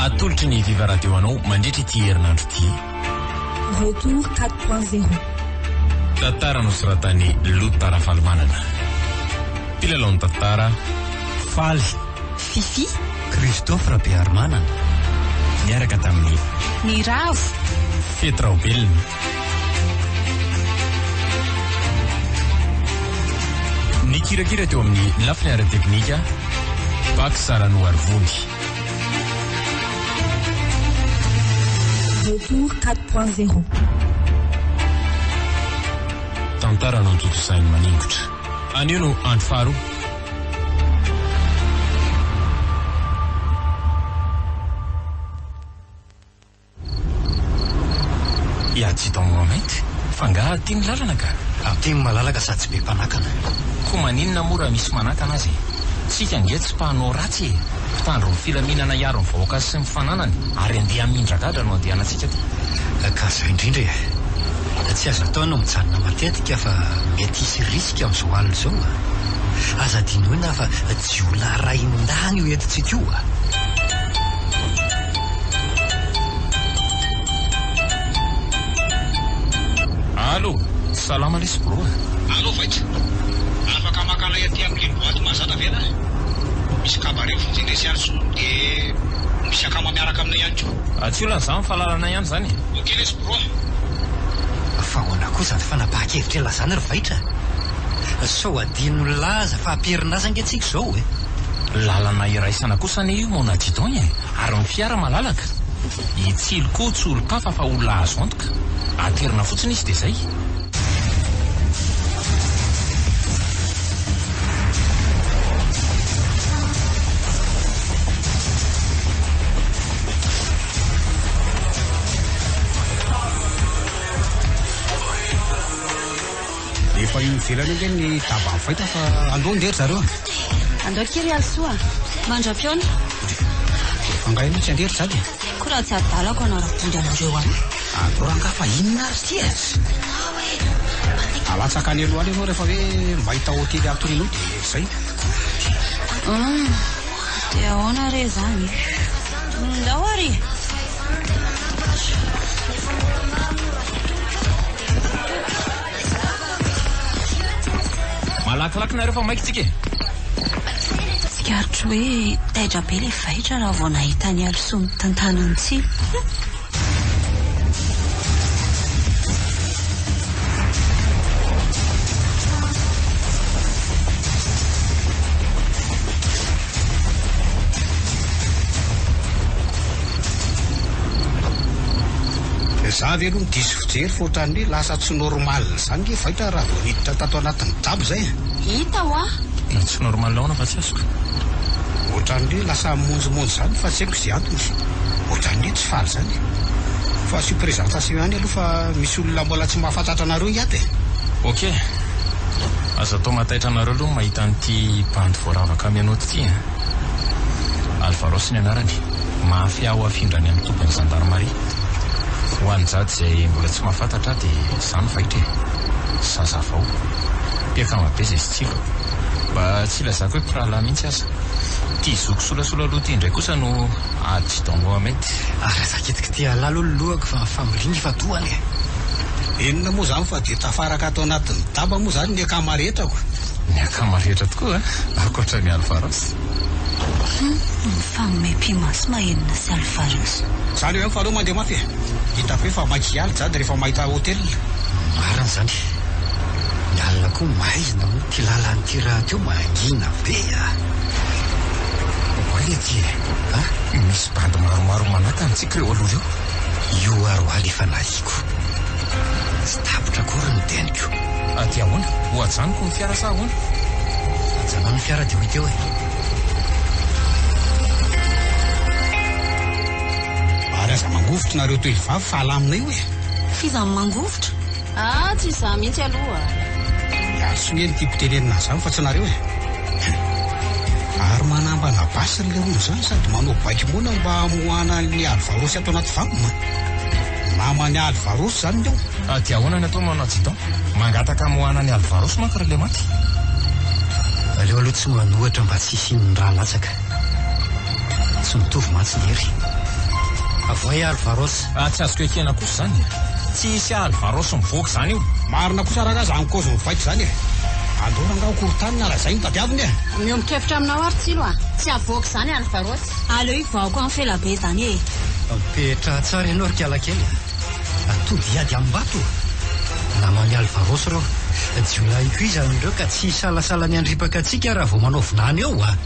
Atolotry ny Viva Radio anao mandritra ity herinandro ity. Retour 4.0. Tantara nosoratan'i Lota Rafalimanana. Mpilalao ny tantara, Faly. Fiffi. Christophe Rabearimanana. Niaraka tamin'i. Niravo. Fety Raobelina. Nikirakira teo amin'ny lafiny ara-teknika, Pax Ranoarivony. Retour 4.0. Tantara notontosain'i Maningotra. Anio no andro faharoa. I Adjudant Mohamed, fa angaha aty ny lalana ka? Aty ny malalaka sady tsy be mpanakana. Koa maninona moa raha misy manakana aza e? Tsika ange tsy mpanao ratsy e! Mpitandro ny filaminana hiaro ny vahoaka sy ny fananany ary andeha hamindra gadra no andehanantsika aty. Ka izay indrindra e! Tsy azo atao ny mijanona matetika fa mety hisy risque amin'izao alina izao a! Aza adinoina fa jiolahy raindahiny io entintsika io a! Allo! Salama lesy bro a! Allo Vaika! Afaka maka anay aty amin'ilay boite mahazatra ve lah? Misy cabaret vonjy indray sy Alisoa dia misy akama miaraka aminay ihany koa. Tsy olana izany fa lalana ihany izany e! Ok lesy bro a! Fa ahoana koa izany fanapahan-kevitra elah izany ry Vaitra a? Sao adino laza fa am-perinasa ange tsika izao e! Lalana iraisana kosa anie io mon adjudant e! Ary ny fiara malalaka. I Tsilo koa tsy olon-kafa fa olona azo antoka. Aterina fotsiny izy dia izay. Efa io ivelany ange ny daba mivaita fa andao ndeha ry zareo a. Andao akia ry Alisoa a. Mandra-pihaona. Fa angaha ianao tsy handeha ry Jade e? Koa raha tsy adalako hanara-body anareo any. Andao rangaha fa inona ary ity e? Alatsaka any aloha any ianao rehefa hoe mahita hotely hatorianao dia izay. Hum, dia ahoana re izany e? Ndao ary e! Malakilaky nareo fa maika tsika e! Tsikaritro hoe taitra be ilay vaitra raha vao nahita an'i Alisoa mitantana an'i Tsilo. Za ve aloha no diso fijery fa ohatran'ny hoe lasa tsy normal zany nge vaitra raha vao niditra tato anatin'ny daba zay a! Hita hoa! Tsy normal ahoana fa tsy azoko. Ohatran'ny hoe lasa monjimonjy zany fa tsy haiko ze antony. Ohatran'ny hoe tsy faly zany. Fa asio présentation ihany aloha fa misy olona mbola tsy mahafantatra anareo nge ato e! Ok. Aza atao mahataitra anareo aloha ny mahita an'ity bandy voaravaka menottes ity a! Alvaros ny anarany. Mafy aho afindra any amin'ny tobin'ny zandarimaria. Ho an'i Jade izay mbola tsy mahafantatra ahy dia izaho no vaitra e! Zaza vao. Mpiakama be izay sy tsilo. Mba tsy ilazako hoe mpirahalahy mihitsy aza. Ity zoky solasola aloha ity indray kosa no Adjudant Mohamed. Ary aza kitikitihan'lah aloha ny lohako fa ny familiana efa tohana e! Inona moa izany fa dia tafaraka ato anatin'ny daba moa izany ny akama rehetra ko! Ny akama rehetra tokoa an! Ankoatra ny Alvaros. Hum, mifanome pimaso mahenina sy Alvaros. Izany hoe fa aleo mandeha mafy e! Hitako hoe fa maika hiala Jade rehefa mahita hotel. Marina izany. Ny alina koa maizina moa ity lalana ity rahateo mangina be a! Oay aty e! A! Misy bandy maromaro manakana antsika ireo aloha ireo. Io ary ho aly efa nahiko. Tsy tapitra akory ny teniko. Dia ahoana? Ho ajanoko ny fiara sa ahoana? Ajanòny ny fiara dia ho hita eo e! Ary aza mangovitra nareo telo vavy fa alamina io e! F'iza no mangovitra? Ah, tsy izaho mihitsy aloha. Miaro sonia ny tiako tenenina an'izany fa tsy nareo e! Ary manambana basy ry leona izany sady manao baiko moana mba hamoahana an'i Alvarosy ato anaty vam a! Naman'i Alvarosy izany ny ao. Ah, dia ahoana ny atao mon adjudant? Mangataka hamoahana an'i Alvarosy manko ry lematy. Aleo aloha tsy manohatra mba tsy hisian'ny rà latsaka. Tsy mitovy mantsy ny hery. Avoay Alvaros. Ah, tsy azoko ekena kosa izany e. Tsy hisy Alvaros mivoaka izany io. Marina kosa rangahy izany kaozin'i Vaitra izany e. Aleo rangahy ho korontanina raha izay no tadiaviny e. Miombon-kevitra aminao ary Tsilo a. Tsy havoaka izany Alvaros. Aleo hivoahako amin'ny felabe izany e. Mipetraha tsara ianao ry kalakely a. Atody hiady amim-bato. Naman'i Alvaros ireo. Jiolahiko iza ireo ka tsy hisalasala ny handripaka antsika raha vao manao vinany eo a.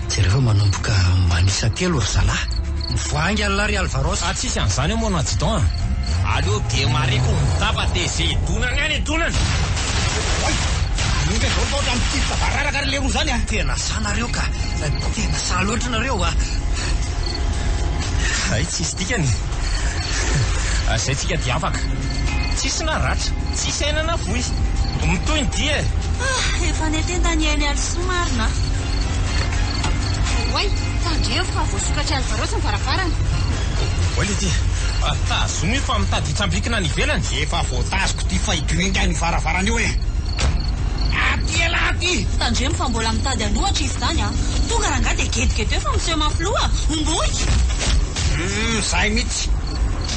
Jereo fa manomboka manisa telo ry zalahy. Mivoaha haingana lahy ry Alvaros. Ah tsisy an'izany eo mon adjudant a! Aleo demarrer-ko midaba dia ze idonany any idonany! Oay! Manomboka izao ny tahotra mitifitra bararaka ry leroa izany a! Tena sahy nareo ka! Tena sahy loatra nareo a! Hay tsisy dikany e! Zay tsika dia afaka. Tsisy naratra, tsisy aina nafoy. Mitohy ny dia e! Ah, efa netenda ny ain'i Alisoa marina a! Oay, tandremo fa voasokatr'i Alvaros ny varavarana. Oay le ty, tazomy io fa mitady hitsambikina any ivelany. Efa voatazoko ty fa hidoinga io varavarana io e! Aty elah aty! Tandremo fa mbola mitady an'ohatra izy izany a! Tonga rangahy dia getigety eo fa miseho mafy loha! Homboy! Hum, zay mihitsy!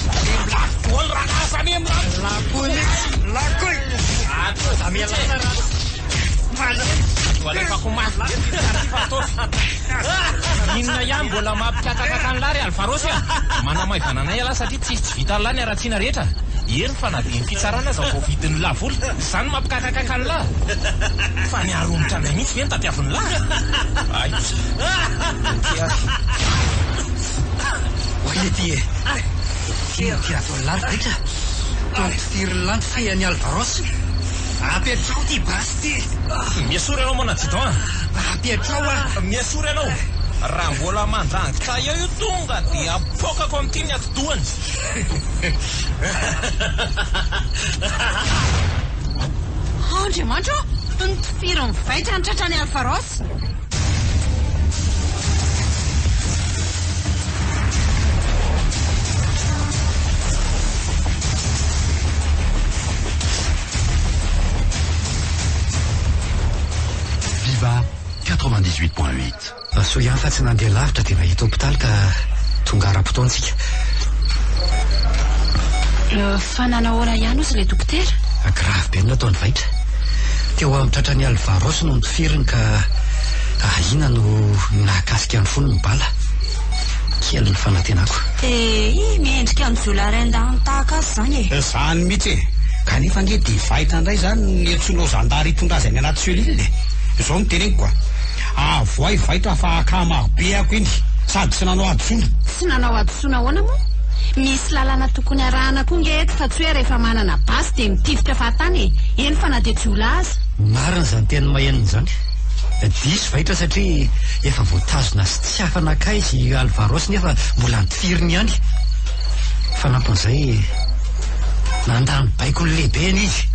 Samia milako daholo rangahy, samia milako! Milako mihitsy, milako e! Aza miala Alefako mafy be ty fiara ty fa ataovy. Inona ihany mbola mampikakakaka an'lah ry Alvarosy a! Manamaivana anay ialahy satria tsisy tsy vitan'lah ny haratsiana rehetra. Eny fa na dia ny fitsarana aza voavidin'lah vola. Izany mampikakakaka an'lah. Fa ny haromotra anay mihitsy ve no tadiavin'lah? Hay kosa. Ok ary. Oay ety e! Inona ty ataon'lah ry Daitra? Toa notifirin'lah ny fean'i Alvaros. Apetraho ty basy ty! Miesora ianao mon adjudant a! Apetraho a! Miesora ianao! Raha mbola mandrangitra eo io tonga dia apoakako amin'ity ny atidohany! Andriamanitra ô! Notifirin'i Vaitra ny tratran'i Alvaros! Viva 98.8. Soa ihany fa tsy nandeha lavitra dia nahita hopitaly ka tonga ara-potoana isika. Fa nanahoana ihany ozy ilay dokotera? Grave be ny nataon'i Vaitra. Teo amin'ny tratran'i Alvaros no notifiriny ka ahiana no nahakasika ny fony ny bala. Kely ny fanantenako. Dia mendrika ny jiolahy rain-dahiny tahaka azy izany e! Izany mihitsy e! Kanefa ange dia Vaitra indray izany no niantsoanao zandary hitondra azy any anaty cellule e! Izao no teneniko a! Avoay Vaitra fa akama be ako iny! Sady tsy nanao hadisoana! Tsy nanao hadisoana ahoana moa? Misy lalana tokony arahana koa nge eto fa tsy hoe rehefa manana basy dia mitifitra fahatany e! Eny fa na dia jiolahy aza. Marina izany tenin'i Mahenina izany. Diso Vaitra satria efa voatazona sy tsy afa-naka izy i Alvaros nefa mbola notifiriny ihany. Fanampin'izay, nandà ny baikon'ny lehibeny izy.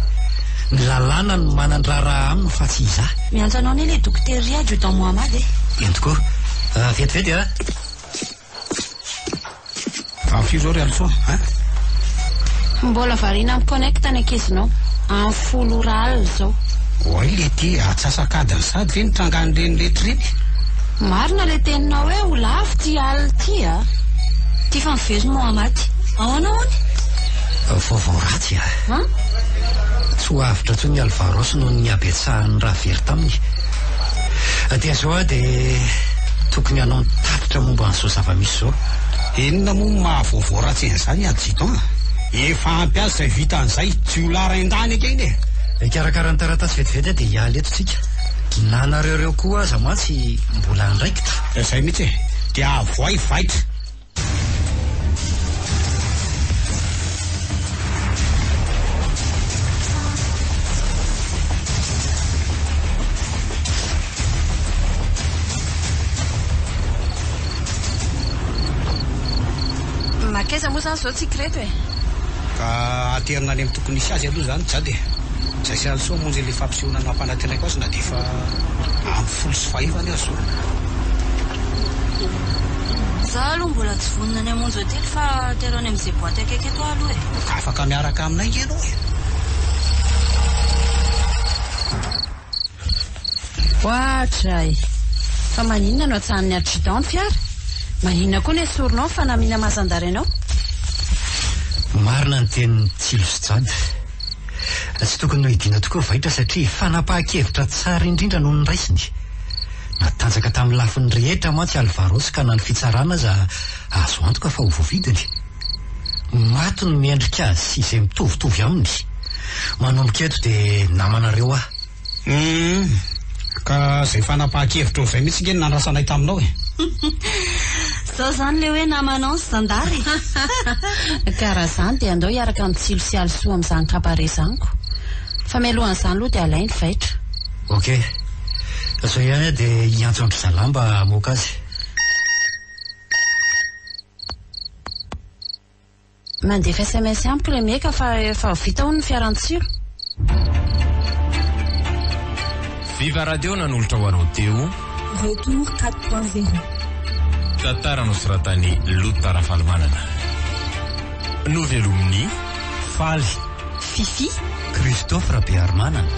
Ny lalàna no manan-draharaha aminy fa tsy izaho. Miantso anao anie ilay dokotera ry adjudant Mohamad e. Eny tokoa. Vetivety a! Fa firy izao ry Alisoa a? Mbola variana mi-connecte ny ankizinao. Amin'ny folo ora alina izao. Oay leity, atsasak'adiny sahady ve ny trangan'ireny rehetra ireny? Marina ilay teninao hoe ho lavo ity alina ity a! Ty fa miverina Mohamad. Ahoana hono? Vaovao ratsy a! An? Tsy ho avotra intsony i Alvaros noho ny habetsahan'ny ra very taminy. Dia izao aho dia tokony hanao ny tatitra momba an'izao zava-misy izao. Inona moa no maha vaovao ratsy an'izany adjudant a? Efa ampy azy izay vitany izay, jiolahy rain-dahiny ange iny e! Hikarakara ny taratasy vetivety aho dia hiala eto tsika. Na nareo ireo koa aza mantsy mbola andraikitro. Izay mihitsy e! Dia avoay vaitra! Mankaiza moa izany izao tsika ireto e? Ka aterina any amin'ny tokony hisy azy aloha izany Jade e! Zay sy Alisoa hamonjy an'ilay fampisehoana nampanantenaiko azy na dia efa amin'ny 10:10 aza izao. Za aloha mbola tsy vonona ny hamonjy hotely fa atero any amin'izay boite akaiky eto aho aloha e! Ka afaka miaraka aminay nge ianao e! Oadray! Fa maninona no atsahan'ny adjudant ny fiara? Maninona koa no esorinao ny fanamiana maha zandary anao? Marina ny tenin'i Tsilo sy Jade. Tsy tokony nohidiana tokoa Vaitra satria fanapahan-kevitra tsara indrindra no noraisiny. Natanjaka tamin'ny lafiny rehetra mantsy Alvaros ka na ny fitsarana aza azo antoka fa ho voavidiny. Maty no miendrika azy sy izay mitovitovy aminy. Manomboka eto dia namanareo aho. Humm. Ka izay fanapahan-kevitrao izay mihitsy nge no nandrasanay taminao e. Zao izany le hoe namanao ny zandary e. Ka raha izany dia andao hiaraka amin'i Tsilo sy Alisoa amin'izany cabaret izany ko. Fa mialohan'izany aloha dia alainy vaitra. Ok. Zao ihany aho dia hiantso an-dry zalahy mba hamoaka azy. Mandefa sms amiko le meka fa efa vita hono ny fiarantsiro. Viva Radio nanolotra ho anao teo. Retour 4.0. Tantara nosoratan'i Lota Rafalimanana. Novelomin'i Faly. Fiffi. Christophe Rabearimanana.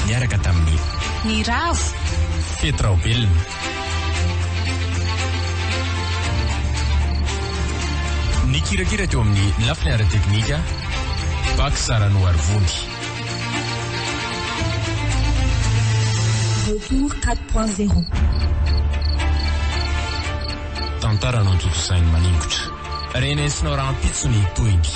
Niaraka tamin'i. Niravo. Fety Raobelina. Nikirakira teo amin'ny lafiny ara-teknika, Bax Ranoarivony. Retour 4.0. Tantara notontosain'i Maningotra. Renesinao rahampitso ny tohiny.